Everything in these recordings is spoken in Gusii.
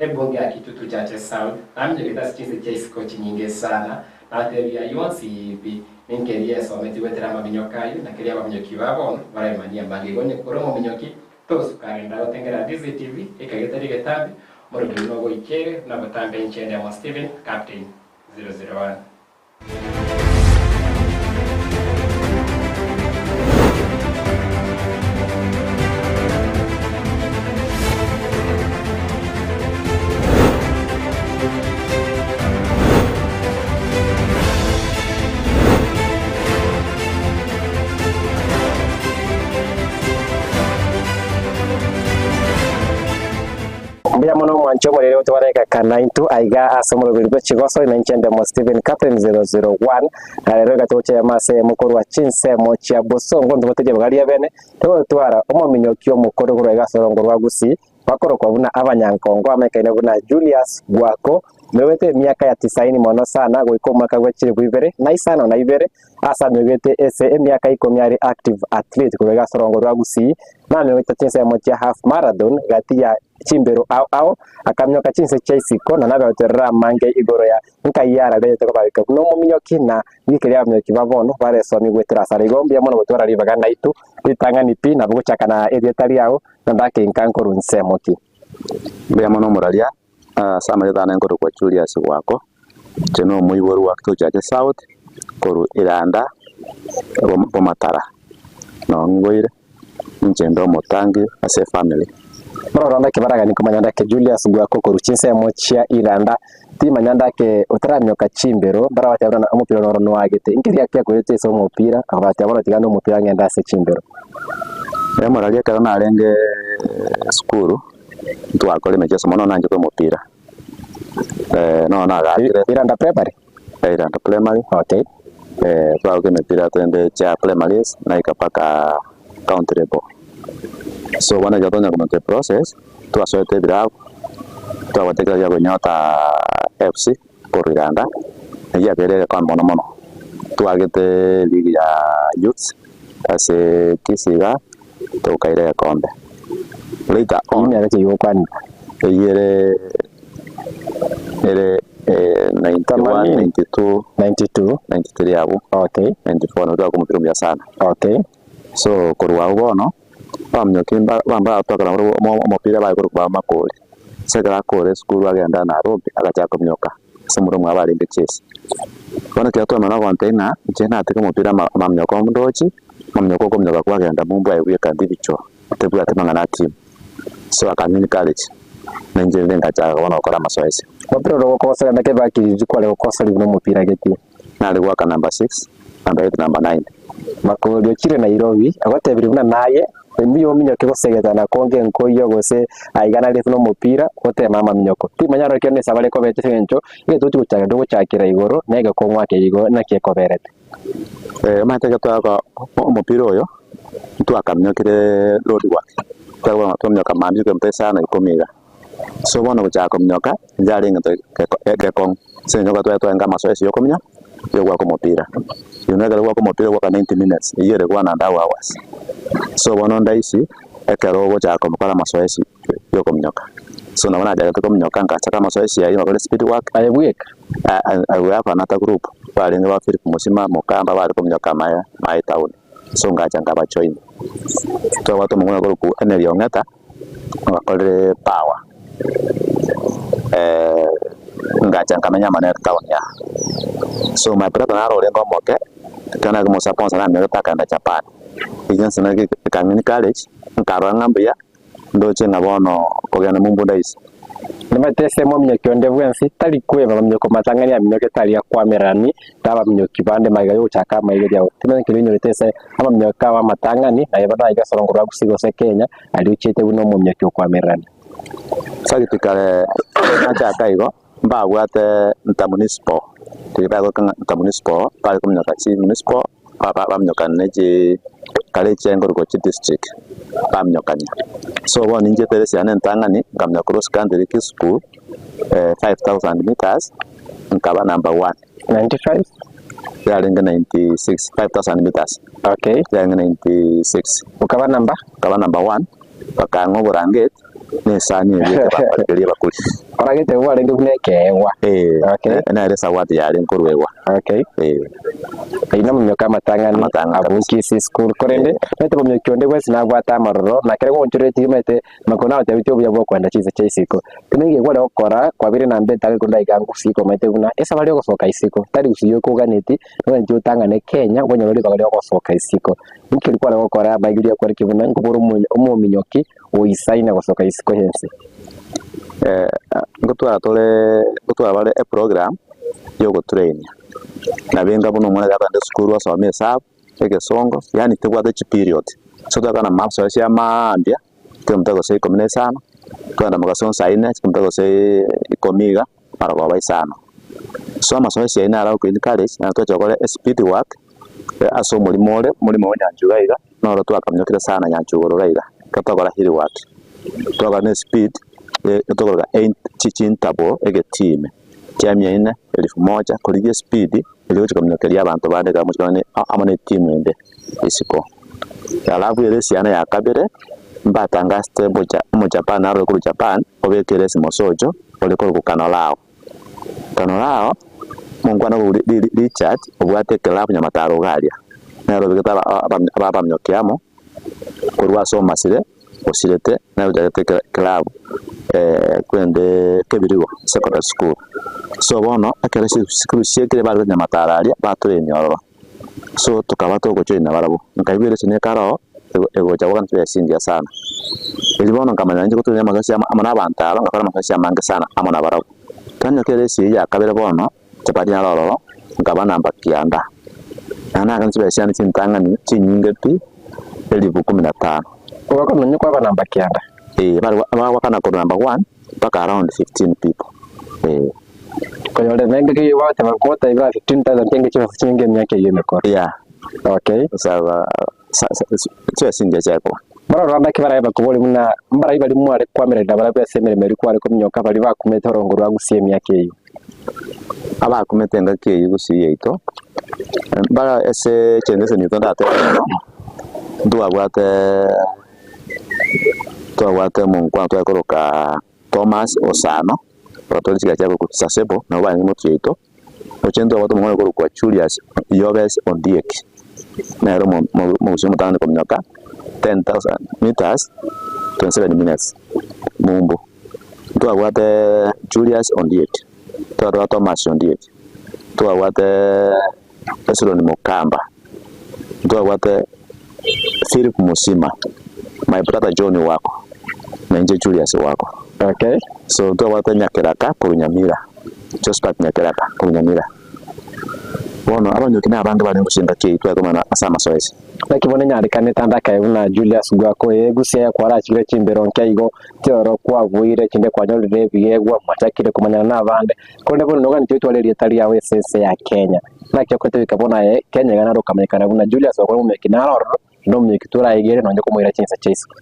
Ebunge ya Kitutu Chache South, naminyogete ase chinse chia isiko chinyinge sana, natebia ayio onsi pi, ninki eria esometie goetera amaminyoka ayio, na keria abaminyoki ba bono barabimanyie amange. Igo onye kore omominyoki, tosuka genda gotengera DZTV, ekagete ria egetambe, omorobio buna ogoikeire, buna botambe inche Ndemo Stephen, Captain 001. Mbuya mono omwanche omorere otware egeka naintwe aiga ase omoroberi bwe chigoso na inche Ndemo Stephen Captain 001 na rero iga togocha eyemo ase eyemo korwa chinsemo chia Bosongo ntobwate ribaga ria bene togotwara omominyoki omokoro korwa aiga ase orongo rwa Gusii bakorokwa buna abanyankongo amaikaine buna Julius Gwako omegwete emiaka ya tisaini mono sana goika omwaka bwe chilifu ibere na isano na ibere ase amegwete ase emiaka ikomi are active athlete korwa aiga ase orongo rwa Gusii namegwete chinsemo chia half marathon gati ya chimbero ao ao, akaminyoka chinse chia isiko, na nabegoterera amange igoro ya nkai ararete kobabeka buna omominyoki, na ng'ike ri'abaminyoki ba bono baresomie goetera asare. Igo mbuya mono gotwara ribaga naitwe ritang'ani pi, nabo gochaka na erieta riao, na ndake inka nkorwa nsemo ki. Mbuya mono omoraria, ase amarieta ane nkorokwa Julius Gwako, inche na omoiborwa wa Kitutu South, korwa Iranda, Bomatara, nong'oire. Inche inde omotangi ase efamiri. Mororo ndake baraganie komanya ndake Julius Gwako korwa chinsemo chia Iranda timanya ndake otaramioka chimbero mbarabateba buna omopira noro noagete inki riaki akorete ase omopira akabateba bono tiga nomopira ngende ase chimbero. Emoraria ekero narenge esukuru, ntwakora emicheso mono nanchete omopira, nonya nagachire. Iranda Primary? Iranda Primary, Okay. twagoka emepira twende chia primaries naika mpaka county level. So bono ekero twanyora komenta eprocess, twasoete ebirabu, twabwate ekero gia konyota FC korwa Iranda, na giabeire egekombe mono mono. Twagete league ya youths ase Kisii igaa, tokaira egekombe. Later on, Emiaka ki eyio gokwanire? eyio ere ere 91, Themanini. 92, 92. 93 abwo, Okay. 94 nabo twakora omopira omuya sana. Okay. So korwa abwo bono, abaminyoki mba bamba twakora nabarabwo omo omopira bare korokwa ba makori. Ase ekero akore esukuru agenda Nairobi agachaka kominyoka ase omorwa omwabo arenge chase. Bono ekero twamanya ogontebia ng'a inche natege omopira ama amaminyoko ndochi, amaminyoko okominyoka kwagenda mumbu aye bweka individual, tebwati mang'ana a team. So akang'a encourage, na inche rende ngachaka bono gokora amasoesi. Omopira oro ogokosera naki ebakiri kware gokoseri buna omopira getie? Nare goaka number six, number eight, number nine. Makori ochire Nairobi, agotebirie buna naye mbuya ominyoke gosegeta na konge nkoiyo gose aiga nare buna omopira gotema amaminyoko. Timanya aro ekero nesabari ekobete ase eng'encho egetochi gochaka togochakera igoro na egekong'u ake igo naki ekoberete. Omanyete ekero twagoka omopira oyo, ntwakaminyokire road work, twagwa twaminyoka mambia ekilometer isano ikomi iga. So bono gochaka kominyoka, inche arenge egento gekong'u, ase eng'encho tware twarenge amasoesi ya okominya, ya ogoaka omopira. Ime ekero ogoaka omopira ogoaka ninety minutes, eywo ere one and half hours. So bono ndaisi, ekero ogochaka gokora amasoesi ya okominyoka. So nabo nachagete kominyoka ngachaka amasoesi aywo ngakora espeed work. Aye bweka? We have another group, barenge ba Philip Musima, Mokamba bare kominyoka amaye amaye town. So ngacha nkabajoin. Twabwate omong'ina okorokwa Henry Ong'eta, obakorire power, ngacha nkamenya amo nere town aa. So my brother naro orenge omoke, ekero nare komosponsor naminyogete akagenda Japan. Eyio inse naki ekang'a encourage, nkarora ng'a mbuya. Ndoche ng'a bono kogenda mombunda ise. Nimanyete ase mominyoki onde bwensi tari kweba maminyoki matang'ani aminyokete aria akwamererani na abaminyoki bande magega y'ogochaka amaigerio ao. Timanyeti keria oinyorete ase amaminyoki ao amatang'ani, naye bono aiga ase orongo rwa Gusii gose Kenya, aria ochiete buna omominyoki okwamererania. Fact kare nachaka igo, mbabwate intermunicipal, riria bagoika ng'a intermunicipal, bare kominyoka chi municipal. Baminyokana ne chi kare chiaye korwa chi district baminyokania. So bono inche eperesi yane entang'ani nkamanya cross country Kisuku 5000 meters nkaba number one. 95? Yarenge 96, 5000 meters. Okay. Yarenge 96. Okaba number? Nkaba number one, bakang'a oborangeti. Na esani eria ekebakuri keria ebakuri. Oragete bwarenge buna ekeegwa. Eh, Okay. nere esawadi yarenge koruegwa. Okay. Eh. Eyio nomonyoka amatang'ani Amatang'ani abwo kabisa. Kisii school korende omanyete omonyoki onde bwensi nabwate amaroro na ekero gwaonchoretie omanyete makoro nagotebetie obuya bwa okoenda chinse chia isiko. Kende nigo kware gokora kwabire namba etano korende aiga gusii komanyete buna esabari yogosoka isiko tari gusii yoka oganeti oganeti otang'ane Kenya okonyora ribaga ria ogosoka isiko. Inki kware gokora amaiga riria kwarenge buna nkobora omominyoki oisaine gosoka isiko y'ense? Ngotwara tore ngotwara bare eprogram ya ogotrainia, nabo enga buna omwana ekero atagende esukuru asome esabu, egesongo, yaani tobwate chiperiod, so twakana masoesi sia maambia, chikomita gose ikomi na isano, twagenda mogaso saa ine, chikomita gose ikomi iga, marogoba isano. So amasoesi ayio naro ago encourage naende twacha gokora espeed work, ase omorimo ore, omorimo o nyanchuga iga, noro twakaminyokire sana nyanchuga ororo iga, ekero twakora hill work, twakora na espeed, tokoroka chinterval egetiime, chia mia ine, elfu moja, korigia espeed erio gochia kominyokeria abanto bande ekero mochie korora amo na etimu ende isiko. Alafu ere esiana ya kabere, mbatangasete omoja omojapan narore korwa Japan, obekere esimosocho ore korokwa Kanorao. Kanorao, omongwana korwa Richard obwate eclub Nyamataro iga aria, nere obegete abaminyoki amo korwa ase omasire osirete nere ochagete eclub kwende Kebirigo secondary school. So bono ekero chisukuru chiekire bare Nyamataro aria batorenia ororo, so tokaba togochoina barabwo, nkaigwa ereseni ekare oo egocha goka chibesa chingiya sana. Erio bono nkamanya inche gotorenia amasoesi amo na abanto aba ngakora amasoesi amange sana amo nabarabwo. Twanyoka eresi eyio ya kabere bono, chapati naro ororo, nkaba namba kianda. Naende nagenda chibesa chiane chintang'ani chinyinge pi, elifu kumi na tano. Ogakora nonye kwaba namba kianda. Eh, bare bagwakana korwa number one mpaka around 15 people, eh. Konyora nenge ki gwateba goteba 15,000 chenge chibesa chinyinge emiaka eyio emekoro. Yeah. Okay. Saba chibesa chingiya chiakoba. Barabwo abake barabe bakobori buna mbarai baria mware koamererania nabarabwo ase emeremo eria kware kominyoka baria bakumete orongo rwa gusii emiaka eyio. Abakumete engaki eyio gusii yaito, mbara ase generation yaito ndatebe mono, ntwabwate ntwabwate omonkwana tware koroka Thomas Osano, ogatwara chigari chia korokwa Sasebo, nabo barenge motwe yaito, oche ntwabwate omong'ina okorokwa Julius Yobes Ondiek, nere omogusii omotang'ani kominyoka 10,000 meters 27 minutes mumbu. Ntwabwate Julius Ondiek, twabwate Thomas Ondiek, twabwate Hezron Mukamba, ntwabwate Philip Musima, my brother John Wako, na inche Julius Wako. Okay. So ntwabwate Nyakeraka korwa Nyamira, Josphat Nyakeraka korwa Nyamira. Bono abanyoki na abange barenge gose engaki eyio tware komana ase amasoesi. Naki bono enyarekanete ande akae buna Julius Gwako ee gusia eye kwarachire chimbero nke igo tioro kwabuire chinde kwanyorire ebiegwa mwachakire komanyana na abande korende bono noganeti otware erieta riao ase ense ya Kenya. Naki okorete goika bono aye Kenya iga naro okamanyekana buna Julius Gwako nomomeki naro ororo naende omomeki toraegere nonye komoira chinsa chia isiko.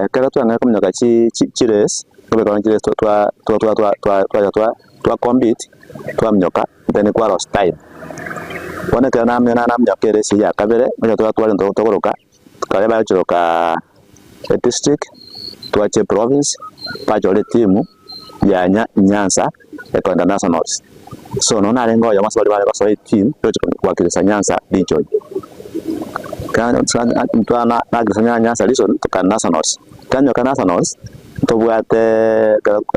Ekero twang'ea kominyoka chirace, kobeka chirace twa twa twa twa twa twa twa twa compete twaminyoka then kwa lost time. Bono ekero namenya naminyoka erace eyio ya kabere, onye twatware tokoroka, baria bagochiroka edistrict, twacha eprovince, bachora etimu ya Nyanza ekoenda nationals. So nonya narenge oyomo ase baria bare gosoa etimu togochia kowakilisha Nyanza region. Nawakilisha Nyanza region tokagenda nationals, twanyoka nationals ntobwate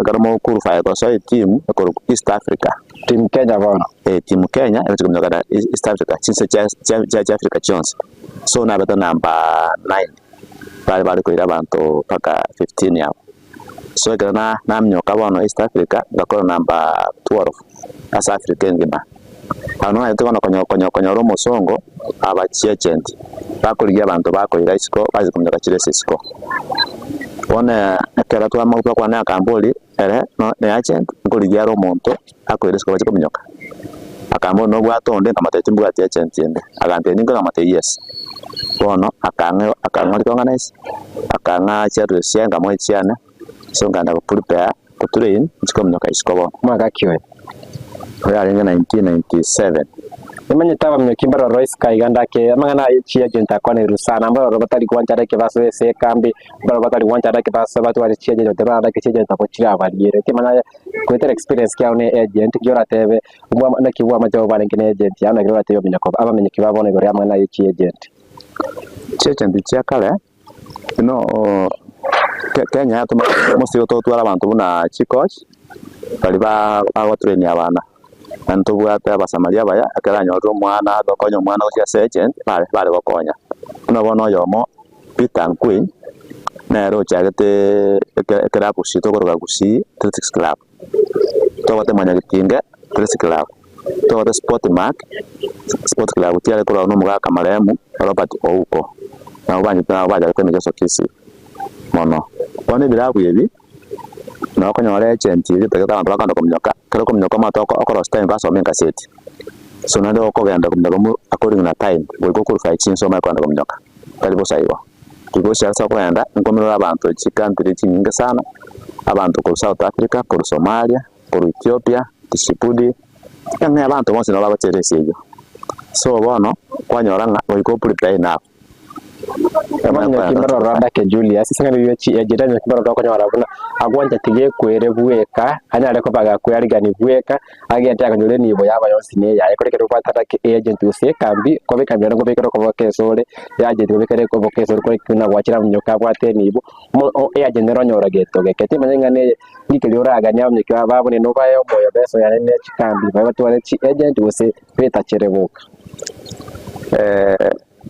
ekero mogoqualify gosoa etimu ekorokwa East Africa. Team Kenya bono. Team Kenya egochia kominyoka na East Africa chinse chia chia Africa chionsi. So nabete number nine, bare bare koira abanto mpaka 15 abwo. So ekero naminyoka bono East Africa, ngakora number 12 ase Africa engima. Abwo nonye bono konyora omosongo aba chiagent, bakorigia abanto bakoira isiko bache kominyoka chirese isiko. Bono ekero twakwana akambori ere ne agent, nkorigia are omonto akoira isiko bache kominyoka. Akambori nobwate onde nkamotebia timbwati agent ende, agantebia ninkore nkamotebia yes. Bono akang'a akang'a recognize, akang'a chiaddress chiaye nkamoa echiane, so nkaenda go prepare go train nchie kominyoka isiko bono. Mwaka ki oyo? Oyo arenge 1997. Nimanyete abaminyoki mbaroro isiko aiga ndake amang'ana aye chiagent akwanerwe sana, mbaroro batari gwancha eke basoe ase ekambi, mbaroro batari gwancha eke basoe batware chiagent batebe barore eke chiagent nabo chirabariere. Timanya goetera experience kiao ne agent nki oratebe mbwa naki bwamache obarenge ne agent yao naki oratebe ominyoko abamenyoki ba bono igoro ya amang'ana aye chiagent. Chiagent chia kare, no Kenya yatoma mostly totware abanto buna chicoach, baria ba bagotrain abana. Naende ntobwate abasamaria abaya, ekero anyorire omwana agokonya omwana gochia ase agent, bare bare gokonya. Buna bono oyomo Peter Nkwi, nere ochageteeee eke ekerabu gusii tokoroka Gusii Athletics Club, tobwate Mwanyagetinge Athletics Club, tobwate Sport Mark Sport Club tiare korwa na omogaka marehemu Robert Ouko, nabo banchete nabo bachagete emicheso Kisii mono. Bono ebirabu ebi. Nabo okonyora agent eria etagete abanto bakogenda kominyoka, ekero okominyoka omanyete oko okorosia time basome egaseti. So naende okogenda kominyoka mo according na time, goika okorufai chinsa omanye kogenda kominyoka, tari bosa igo. Igo ase okogenda, nkominora abanto chicountry chinyinge sana, abanto korwa South Africa, korwa Somalia, korwa Ethiopia, Djibouti, ang'e abanto bonsi nabo bagochera ase eyio. So bono, kwanyora ng'a goika o prepare enough. Abanyoki mbaroro Adake Julius, ase eng'encho ye chi'agent abanyoki mbaroro okonyora buna agwancha tiga ekwere bweka, anyare koba gakwearigani bweka, agende akonyora enibo yaba yonsi na eyaye. Kore ekero obwate Adake agent gose ekambi, koba ekambi ere nkobekere okoboko esore, eagent kobekere okoboko esore kore buna gwachire abanyoki abwate enibo, mo o eagent nere onyora gento geke. Timanya ng'a neye ninki keria oraganie abanyoki aba babune nobae omoyo beso yaye ne chikambi baye batware chi'agent gose betachere boka.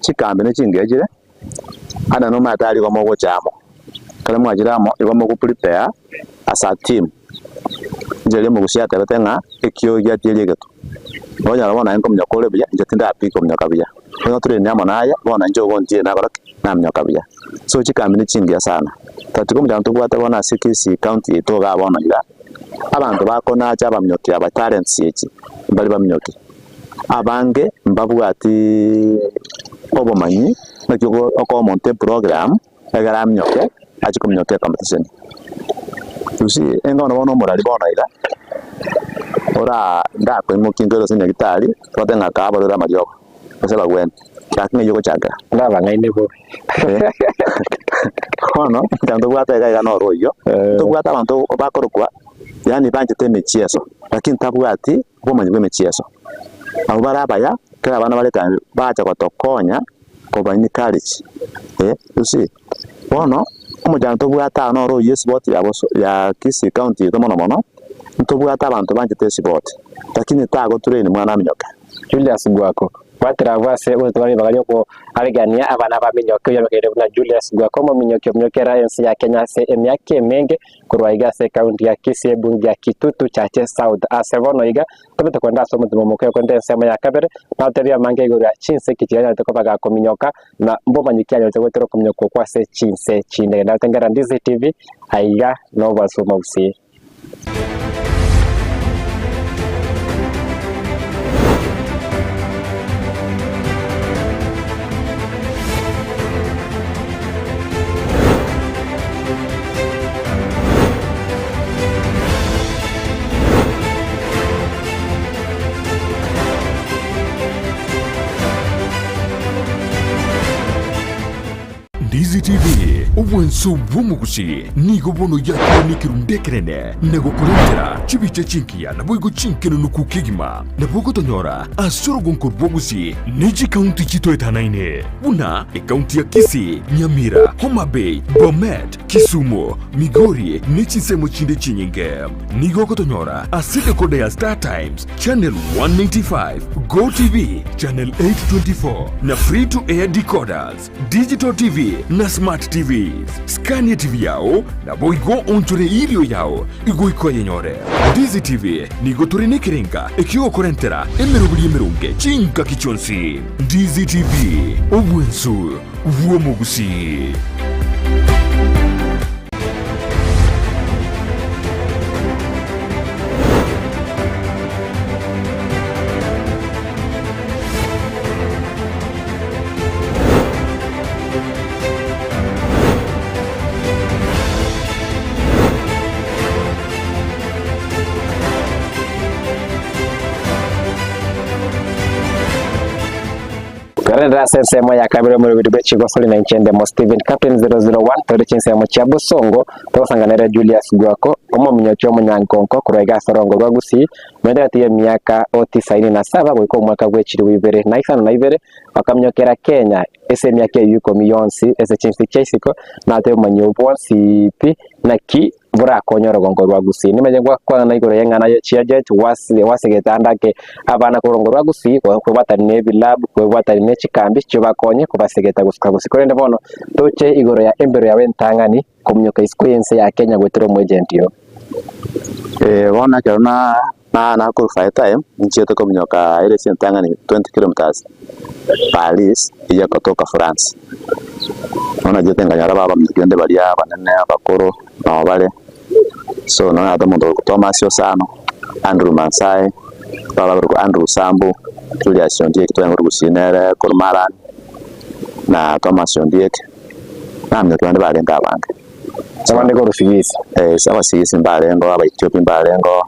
Chikambi ne chingiya chire, ande nomanyete aria igo mogocha amo, ekero mwachire amo igo mogo prepare as a team, inche riria omogusia atebete ng'a ekio giatieri egetu, okonyora bono naye nkominyoka ore buya, inche tindapiki kominyoka buya, bono torende amo naye, bono inche ogontiire nakora ki? Naminyoka buya. So chikambi ne chingiya sana, but omochando tobwate bono ase Kisii county yaito igaa bono iga, abanto bakonacha abaminyoki aba talents echi, mbari baminyoki. Abange mbabwati obomanyi naki okoa omonto eprogram egere aminyoke ache kominyoka ecompetition. You see enga bono bono omorari bono iga, ora ndakoimokia nkoire ase nyagetari tote ng'a kaa abarwaire amariogo gose abagwene, lakini eywo ogochakera. Ndabang'aine bobe. Bono ekero tobwate iga iga noro oyio, tobwate abanto bakorokwa yaani banchete emechieso lakini tabwati obomanyi bw'emechieso. Abwo bare abaya, ekero abana bare kare bacha gotokonya koba encourage eh, you see. Bono, omochando tobwate aa noro oyio esipoti ya boso ya Kisii county yaito mono mono, ntobwate abanto banchete esipoti, lakini tago train mwana aminyoke. Julius Gwako, Gwatera abwo ase ogotwara ribaga riokoaregania abana baminyoke oyomekeire buna Julius Gwako omominyoki ominyokera ense ya Kenya ase emiaka emenge korwa iga ase ekaunti ya Kisii ebunge ya Kitutu Chache South. Ase bono iga tobete kogenda ase omotimo omoke okorente ensemo ya kabere natotebie amange igoro ya chinse ki chiria anyarete koba gakominyoka na mbomanyi ki anyarete goetera okominyoka okwo ase chinse chinde. Genda gotengera Ndizi TV aiga nobwasuma gusii. Ndizi TV, obwanso bw'omogusi nigo bono yakire nekerundu ekenene na gokorentera chibicha chingiya naboigo chinkenenuku kegima. Nabo ogotonyora ase orogonko rw'ogusi ne chikaunti chitoetanaine buna ekaunti ya Kisii, Nyamira, Homa Bay, Bomet, Kisumu, Migori ne chinsemo chinde chinyinge. Nigo ogotonyora ase decoder ya Star Times, Channel 195, Go TV, Channel 824 na Free to Air decoders, Digital TV na Smart TVs. Scan TV yao naboigo onchore erio yao igoika oyenyore. Ndizi TV nigo tore nekerenga ekiogokorentera emeroberi emeronge chingaki chionsi. Ndizi TV, obwensu bw'omogusii. Narendire ase ensemo ya kabere omoroberi bwe chigosori na inche ndemo Stephen Captain 001 tore chinsemo chia Bosongo togosanganere Julius Gwako omominyochi omonyankonko korwa iga ase orongo rwa Gusii omanyete gati y'emiaka o tisaini na saba goika omwaka bwe chilifu ibere na isano na ibere bakaminyokera Kenya ase emiaka eyio ikomi yonsi ase chinse chia isiko natebe obomanyi obwo bwonsi pi naki borakonye orogongo rwa Gusii. Nimanye gwakwana igoro y'eng'ana ye chiagent gwasegete ande ake abana korwa orogongo rwa Gusii kwebwatania ne ebilabu, kwebwatania ne chikambi chibakonye kobasegeta gosuka Gusii. Korende bono toche igoro ya embero yabo entang'ani kominyoka isiko y'ense ya Kenya goetera omoagent oo. Bono ekero na na qualify time ninchiete kominyoka ere ase entang'ani 20 kilometres Paris eyio egotoka France. Bono nachiete nkanyora babaminyoki rende baria abanene abakoro nabo bare, so nonyarete omonto okorokwa Thomas Osano, Andrew Mansai, baba bakorokwa Andrew Sambu, Julius Ondieki twarenge korwa Gusii nere korwa Marani, na Thomas Ondieki, nabaminyoki bande barenge abange. Abande korwa Sigisi. Abasigisi mbarengeo, Abaethiopia mbarengeo,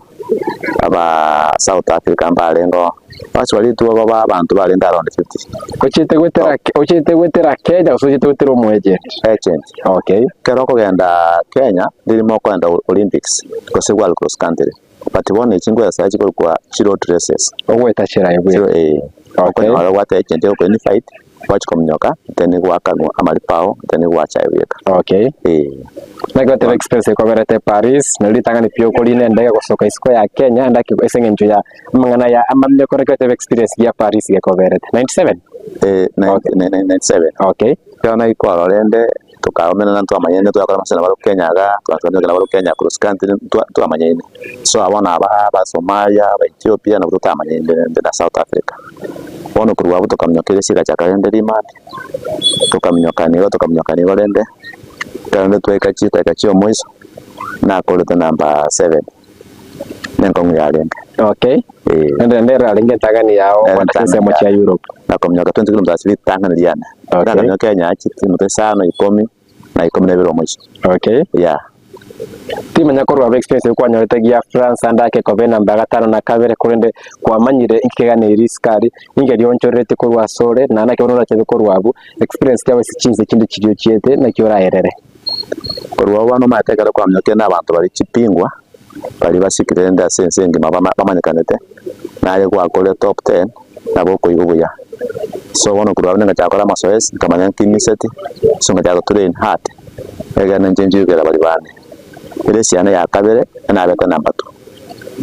aba South Africa mbarengeo, actually intwe koba abanto barenge around 50. Ochete goetera ochete goetera Kenya gose ochete goetera omoagent? Agent. Okay. Ekero okogenda Kenya, ndiri mokogenda Olympics gose World Cross Country, but bono echi nkoesae chikorokwa chi road races. Ogoeta chirae buya. Eh, Okay. okonyora obwate agent egokoinvite, gwachia kominyoka, then gwakanwa amaripo ao, then gwacha bweka. Okay. Eh. Naki goteba experience ekoberete Paris, nari ritang'ani pi okorina endege gosoka isiko ya Kenya, ndaki ase eng'encho ya amang'ana ya amaminyoko naki goteba experience ya Paris gekoberete. 97? Eh, Okay. 97. Okay. Ekero naikwa ororo rende, tokaomerana ntwamanyaine twakora amasani barwa Kenya igaa, twakora barwa Kenya cross country, ntwa ntwamanyaine. So abwo bono aba aba Somalia, aba Ethiopia nabwo totamanyaine rende na South Africa. Bono korwa abwo tokaminyoka ere chigachaka rende rimambia, tokaminyoka nigo tokaminyoka nigo rende, ekero rende twaika chidakika chia omoiso, nakorete number seven, na enkong'u yarenge. Okay. Eh. Rende rende yarenge entang'ani yao Nere kogenda entang'ani chinsemo chia yane. Europe. Nakominyoka 20 kilometres ritang'ani riane. Okay. Nakaminyoka enyachi chimuta isano, ikomi, na ikomi na ibere omoiso. Okay. Yeah. Timanya korwa abwo experience eyio kwanyorete gia France ande ake koba enamba ya gatano na kabere korende kwamanyire inki keganeiri isiko aria, ninki rionchoreretie korwa asore na naki bono orachabe korwa abwo, experience kiabo ase chinse chinde chiria ochiete naki oraerere. Korwa abwo bono omanyete ekero kwaminyokire na abanto baria chipingwa, baria basikire rende ase ense engima bamanyekanete, naye gwakorire top ten, nabo okoigwa buya. So bono korwa abwo ningachaka gokora amazoezi, nkamanya nki miseti, so ngachaka go train hard, egere ninche nchiigwere baria bande. Eresi yane ya kabere, nabete number two.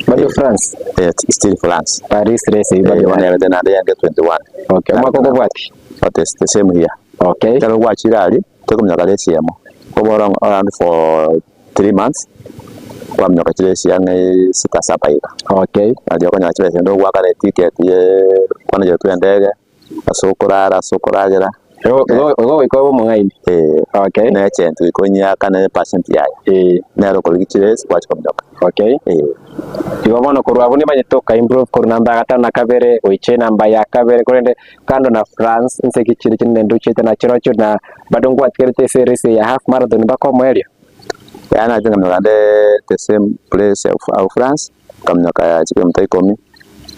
Bado France? Eh, still France. Paris race eyio bado Eh, bono yabete naende yange 21. Okay, omwaka okobwatia? But it's the same year. Okay. Ekero gwachire aria, tokominyoka resi eyemo, kobora around for 3 months, kwaminyoka chiresi ang'e sita saba iga. Okay. Nario okonyora chibesa ende ogoakana eticket ye kwanacheretwe endege, ase okorara, ase okoragera. Igo igo igo goika obe omong'aini. Eh, Okay. na agent goika onyeakane epercent yaye. Eh. Nere okorigia chiresi gwachia kominyoka. Okay. Eh. Igo bono korwa abwo nimanyete oka improve korwa namba ya gatano na kabere goicha enamba ya kabere korende kando na France inse ki chire chinde ndochete nachirochio na bado ngwatigerete ase erace eye ya half marathon mpaka omoerio. Yaani nache nkaminyoka nde the same place ya au France, nkaminyoka chikilomita ikomi,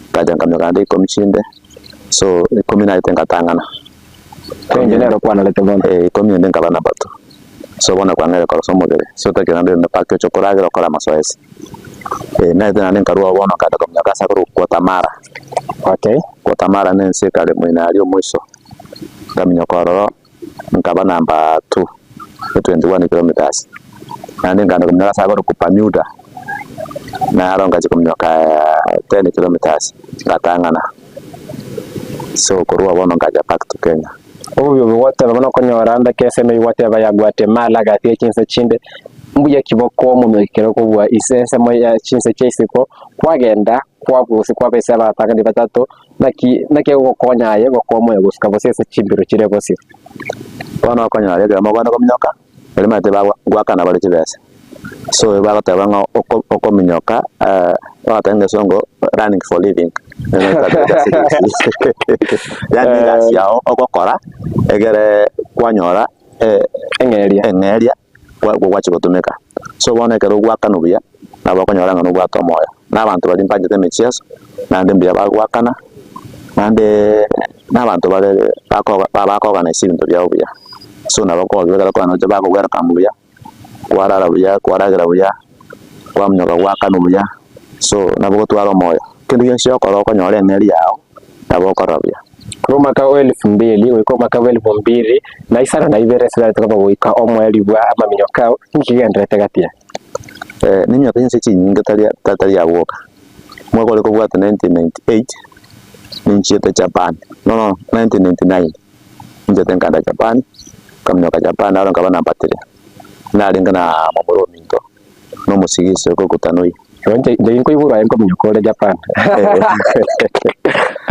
nkacha nkaminyoka naende ikomi chinde, so ikomi naete ngatang'ana. Enche nero okwanarete bono. Eh, ikomi ende nkaba number two. So bono kwang'eire korosia omobere, so otakire naende rende mpaka oche koragera okore amazoezi. Eh, naete naende nkarwa oo bono nkaenda kominyoka ase akorokwa Guatemala. Okay. Guatemala na ense ekare moino aria omoiso, nkaminyoka ororo. nkaba number two e 21 kilometers, naende nkaenda kominyoka ase akorokwa Bermuda, naro ngachia kominyoka 10 kilometers ngatang'ana, so korwa bono nkacha back to Kenya. Obobe obo gwateba buna okonyora ande kese noyo gwateba ya Guatemala gati ye chinse chinde, mbuya ki bokomominyokia kero kobua ise ensemo ya chinse chia isiko, kwagenda kwabua gose kwaba ase abatang'ani batato, Naki naki egogokonya aye gokoa omoyo gosuka bosio ase chimbero chire bosio? Bono okonyora ekero mogenda kominyoka, baria omanyete bagoakana bare chibesa, so bagoteba ng'a oko okominyoka bagoteba egesongo running for living yaani egasi yago ogokora egere kwanyora Eng'eria. eng'eria gwachia gotumeka. So bono ekero ogoakana buya, nabo okonyora ng'a nobwate omoyo. Na abanto baria mbanchete emechieso, naende mbuya bagoakana. Naende na abanto bare bako bakoorganize ebinto biabo buya, so nabo okogenda ekero kwanoche bakogwelcome buya, kwarara buya, kwaragera buya, kwaminyoka gwakanwa buya, so nabo ogotwara omoyo. Kende gionsi okora okonyora eng'eria yago, nabo okorora buya. Korwa omwaka o elfu mbili goika omwaka bwa elfu mbili na isano na ibere ase barete koba goika omoerio bwa amaminyoka ao, ninki kegendererete gati yaye? Niminyoka chinse chinyinge tari tari abwoka. Omwaka ore kobwata 1998 ninchiete Japan, no no 1999 ninchiete nkagenda Japan, nkaminyoka Japan naro nkaba number three. Narenge na momura ominto, na omosigisi okorokwa Tanui. Igo inche inche ginkoiborwa aye nkominyoka ore Japan.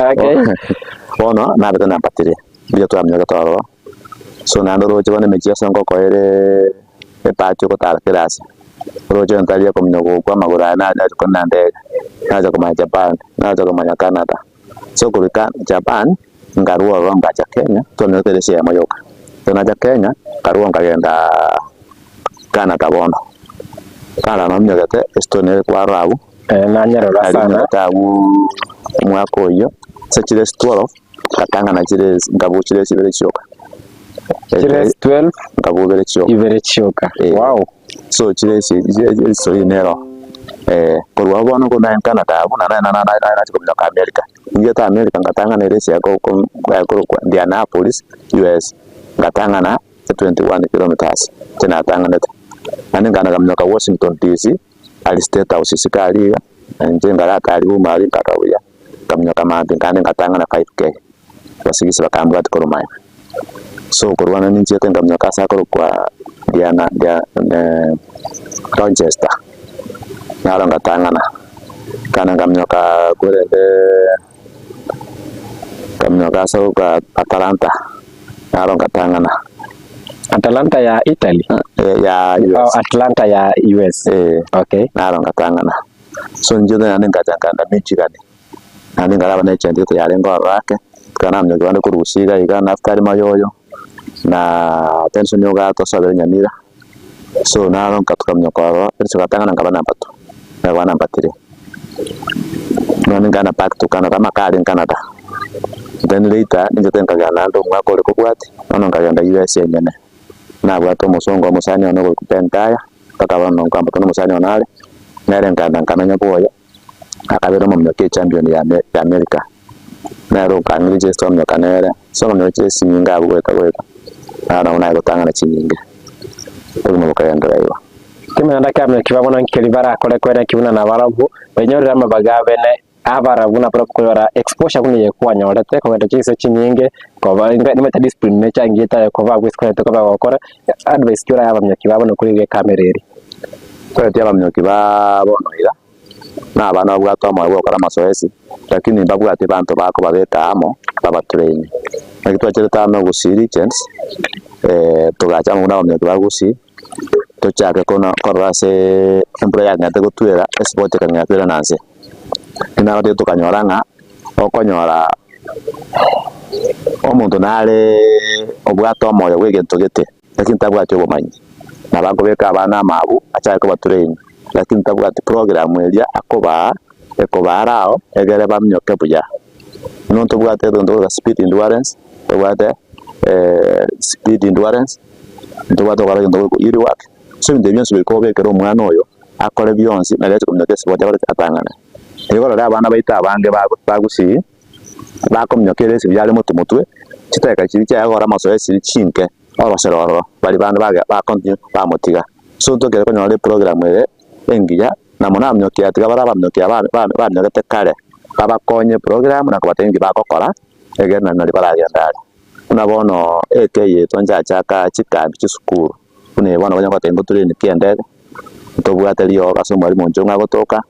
Okay. Bono nabete number three, mbuya twaminyokete ororo, so naende oroche bono emechie ase engoko ere eparty ogotara kera ase, oroche onye tari okominyoka gokwa amagoro aya nacha kore na ndege, nacha komanya Japan, nacha komanya Canada. So korwa Japan, nkarwa ororo ngacha Kenya, twaminyokete ere ensemo yoka. Ekero nacha Kenya, nkarwa nkagenda Canada bono, Canada naminyogete estori nere kwarora abwo, Nanyerora sana. naminyogete abwo omwaka oyio, ase chiresi 12, ngatang'ana chiresi nkabua chiresi ibere chioka. Chiresi 12 Nkabua ibere chioka. ibere chioka. Wow. So chiresi estori nero korwa abwo bono korwa naye Canada abwo naende nachia kominyoka America. Nchiete America ngatang'ana eresi ya korokwa Indianapolis US, ngatang'ana 21 kilometers inche natang'anete. Naende nkagenda nkaminyoka Washington DC, aria State House isiko aria iga, inche nkarata aria boom aria nkarora buya, nkaminyoka mambia nkaenda ngatang'ana 5K, abasigisi bakambwatia korwa magega. So korwa bono ninchiete nkaminyoka ase akorokwa Diana Dia Rochester, naro ngatang'ana, nkagenda nkaminyoka korende nkaminyoka ase akorokwa Atalanta, naro ngatang'ana. Atalanta ya Italy? Ya Oh, US. Atlanta ya US. Eh. Okay. Naro ngatang'ana. So inche naende ngacha nkaenda Michigan. Naende nkaraba ne echenti gete yarenge ororo ake, ekero naminyokia bande korwa gusii iga iga Naftali Mayoyo, na Benson Ogato ase Nyamira, so naro nka tokaminyoka ororo, ase gatang'ana nkaba number two, nkaba number three. Nonye nkagenda back to Canada amaka aria Canada, then later ninchete nkagenda naende omwaka ore kobwatia, bono nkagenda USA enyene, nabwate omosongo omosani one okorokwa Ben Dyer, mpaka bono nkwamboka na omosani one are, nere nkaenda nkamenya bwoye. akabera omominyoki echampion ya America, nere okang'ire chese twaminyoka nere, ase okominyoka chese chinyinge abwo goeta goeta, naro nabo naye gotang'ana chinyinge, obogima bokagenderera igo. Ekemanyererio kiaminyoki babo naki keria barakore kwereki buna nabarabwo, bainyorere amabaga abene abarabwo nabarabwo konyora exposure buna eye kwanyorete kogenda chinse chinyinge koba inga nimanyete discipline nechangete aye koba abwo isiko koba gokora, advice ki orae abaminyoki babo nokorigia ekamera eria. Toeti abaminyoki ba bono iga. Na abana babwate omoyo bw'ogokora amasoesi, lakini mbabwati banto bakobabeka amo babatrain. Naki twacherete amo Gusii Regions, togacha amo buna abaminyoki ba Gusii, tochake kona korora ase embura yang'ete gotwera, espoti ekang'ea koirana nse. Ekio nagotebi tokanyora ng'a, okonyora omonto nare obwate omoyo bwa egento gete. Lakini tabwati obomanyi, nabo akobeka abana amabu achake kobatrain, lakini tabwati program eria akobaa ekobaa ao egere baminyoke buya. Buna ntobwate egento tokoroka speed endurance, ntobwate speed endurance, ntobwate gokora egento tokoroka hill work, so ebinto ebi bionsi goika obekere omwana oyo akore bionsi nario ache kominyoka esipoti akore ki? Atang'ane. Igo rora abana baito abange bagusii. Bakominyoka eresi buya are motwe motwe, chidakika chiria chiaye gokora amasoesi chinke, orosere ororo, baria bande baga ba continue bamotiga. So tokere konyora eprogram ere engiya, na mono abaminyoki aya tiga bare abaminyoki aba ba baminyogete kare, babakonye eprogram na kobatebia inki bagokora, egere na nario baragende are. Buna bono eke eyetwa nchachaka chikambi chisukuru, buna eye bono banyare goteba ngotrain ki endege, ntobwate riogo ase omwalimu Onchong'o agotoka,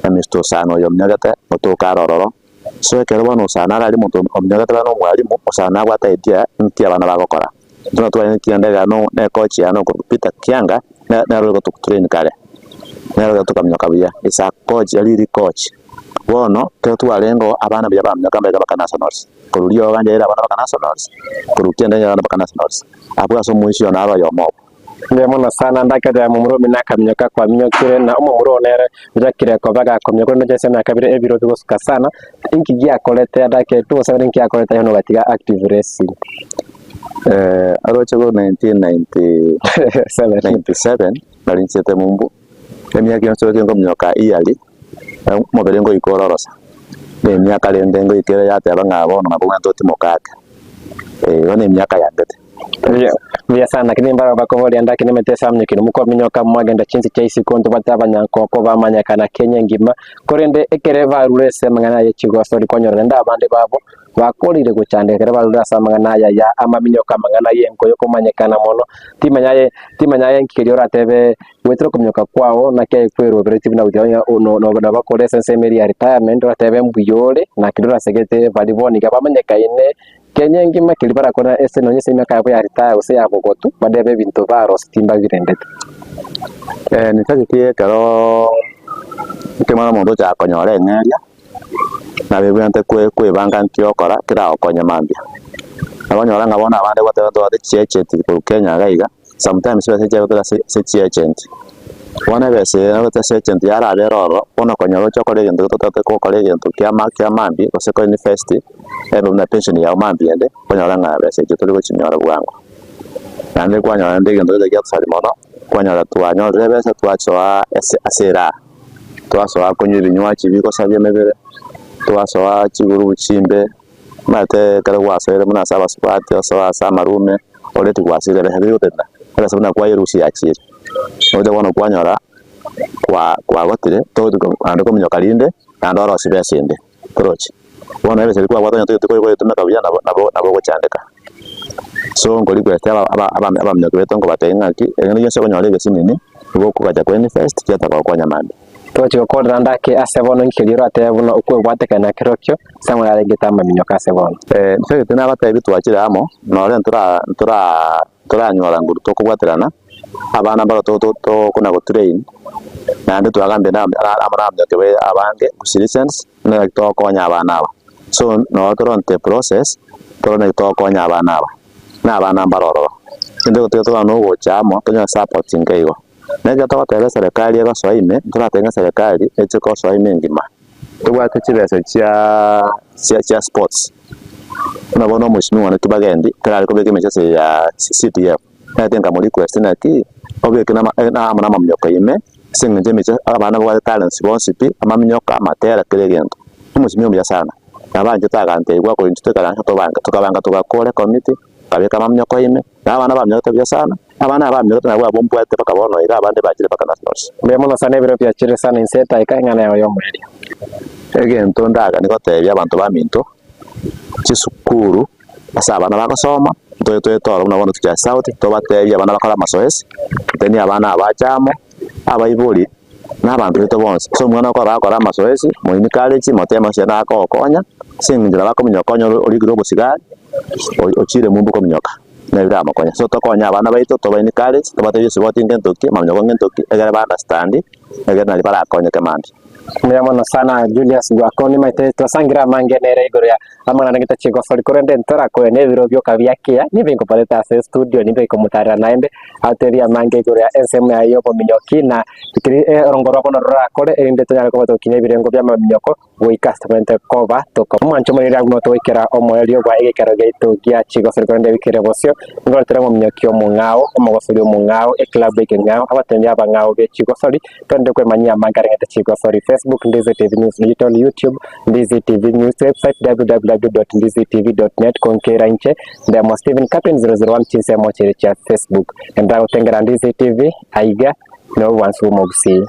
na Mister Osano oyo ominyogete, otoka are ororo. So ekero bono Osano arari omonto ominyogete bare na omwalimu, Osano nabwate idea inki abana bagokora. Intwe notware kianda iga no ne coach yane okorokwa Peter Kianga, nere ore gototrain kare, nere ore gotokaminyoka buya, is a coach, a really coach. Bono ekero twarenge oo abana buya baminyoka mbaiga baka nationals, korwa riogo nyaira abana baka nationals, korwa kianda nyaira abana baka nationals, abwo ase omoisia one naro oyomo obo. Mbuya mono sana ndakete ya momura omino akaminyoka kwaminyokire na omomura one ere ochakire koba gakominyoka korende oche ase emiaka ebere ebiro bigosuka sana inki giakorete ndake togosabera inki giakorete aye ogatiga active racing. Oroche korwa 1997 nari nchiete mumbu, emiaka yonsi oroche nkominyoka early, omobere ngoika ore orosa, na emiaka rende ngoika ere yateba ng'a bono nabo obwenerete otimoke ake, bono emiaka yangete. Mbuya sana lakini mbaro bakoboria ndaki nemete ase aminyokire mokominyoka mwagenda chinse chia isiko ntobwate abanyankoko bamanyekana Kenya engima korende ekere barure ase amang'ana aye chigosori kwanyora naende abande babo bakorire gochandeka ekero barure ase amang'ana aya ya amaminyoko amang'ana y'enko yokomanyekana mono timanya aye timanya aye nki keria oratebe goetera okominyoka kwao naki aye kweroberetie buna gotiga onye nabakore ase ensemo eria ya retirement oratebe mbuya ore naki ndorasegete baria bono iga bamanyekaine Kenya engima keria barakore ase nonye ase emiaka yabo ya retire gose ya bogotu, badebe ebinto baroseti mbabirendete. Nintagete ekero ekemwana omonto ochaka konyora eng'eria, nabo ebwenerete kwe kwebanga nki okora keragokonye mambia. Nabo onyora ng'a bono abande goteba ntobwate chiagent korwa Kenya iga iga. Sometimes chibesa echi chiagotoka ase ase chiagent, bono ebesa eye yagotoka ase agent yaraba ere ororo, bono okonyora oche okore egento gete gokora egento kia ma kia mambia gose ko invest, ebe buna pension yago mambia ende, okonyora ng'a besa echio tori gochinyora bwango. Naende kwanyora naende egento gete giatosari mono, kwanyora twanyorire ebesa twachoa ase ase eraha, twasoa konywa ebinywaji bigosabia emebere, twasoa chigurubu chimbe. Omanyete ekero gwasoire buna ase abasubati, osoe ase amarume, ore tigwasire ebesa biri gotenena, ebesa buna kwayerusia yachire. Ogocha bono kwanyora kwa kwagotire togochi naende kominyoka rinde, naende orosie besa ende, torochi. Bono ebesa eria kwabwate onye totagete koyetumeka buya nabo nabo nabo ogochandeka. So nko request aba aba abaminyoki baito nkobatebia ng'aki, egento gionsi okonyora egesinini, nigo okogacha kwa invest kiataka gokonya mambia. Togochi gokorera ande ake ase bono inki keria oratebe buna okwebwatekana kerokio Samuel arengete amaminyoka ase bono. Inche gete nabatebi twachire amo, nore ntora ntora ntoranyora nguru tokobwaterana, abana mbaro to to tokona gotrain, naende twagambire na amo na abaminyoki baye abange citizens, naki togokonya abana aba. So noro toronte process, torore naki togokonya abana aba, na abana mbaro ororo. Intwe gotiga tokogana na ogocha amo, tonyore support nke igo. Na ekero togoteba eserekari egosoa ime, ntoratebe ng'a eserekari eche gosoa ime engima. Tobwate chibesa chia chia chia sports, buna bono omweshimiwa one Kibagendi ekero are kobeka emicheso eye ya CDF, nagete nkamo request naki, obeke nama na amo na amaminyoko ime, ase eng'encho emicheso abana babwate talents bonsi pi, amaminyoko, amatera, kera egento. Omweshimiwa omuya sana, nabo anchete agantebia gwakora intwe toikaranse tobange, tokabanga togakora ecommittee, Nkabeka amaminyoko ime, na abana baminyogete buya sana, abana aba baminyogete nabwo abwo mbwate mpaka bono iga, abande bachire mpaka nationals. Mbuya mono sana ebiro biachire sana inse etaika eng'ana yao y'omoerio. Egento ndaganie gotebia abanto baminto, chisukuru ase abana bagosoma, ntoe toetore buna bono tochia south, tobatebie abana bakore amasoesi, totebie abana abache amo, abaibori, na abanto baito bonsi. Ase omwana okora agokora amasoesi, moini courage, moteme ase nakogokonya, ase eng'encho nabo akominyoka onye orikire obosigari, ochire mumbu kominyoka, nere biramokonye. So tokonye abana baito, toba encourage, tobatebie esiboti ngento ki, amaminyoko ngento ki, egere ba understand, egere naria barakonyeke mambia. Mbuya mono sana Julius Gwako, nimaete twasangire amange nere igoro ya amang'ana gete chigosori korende ntorakoe nebiro bioka biakiya nibe nkobareta ase estudio nibe nkomotarera naende atebie amange igoro ya ensemo yaye y'obominyoki na keri orongo rwa bono rorakore erinde tonyare koba togokinya ebirengo bi'amaminyoko goika ase tobwenerete koba toko. Omwancho omoriri agwo nigo togoikera omoerio bwa egekero giaito gia chigosori korende bikere bosio nigo tore omominyoki omong'ao omogosori omong'ao eclub ekeng'ao abatenbi abang'ao be chigosori Twende kwemanyia amange areng'ete chigosori Facebook Ndizi TV News Digital YouTube Ndizi TV News Website www.ndizitv.net Konkera inche Ndemo Stephen Captain 001 chinsemo chire chia Facebook Enda gotengera Ndizi TV aiga nobwansu bw'omogusii.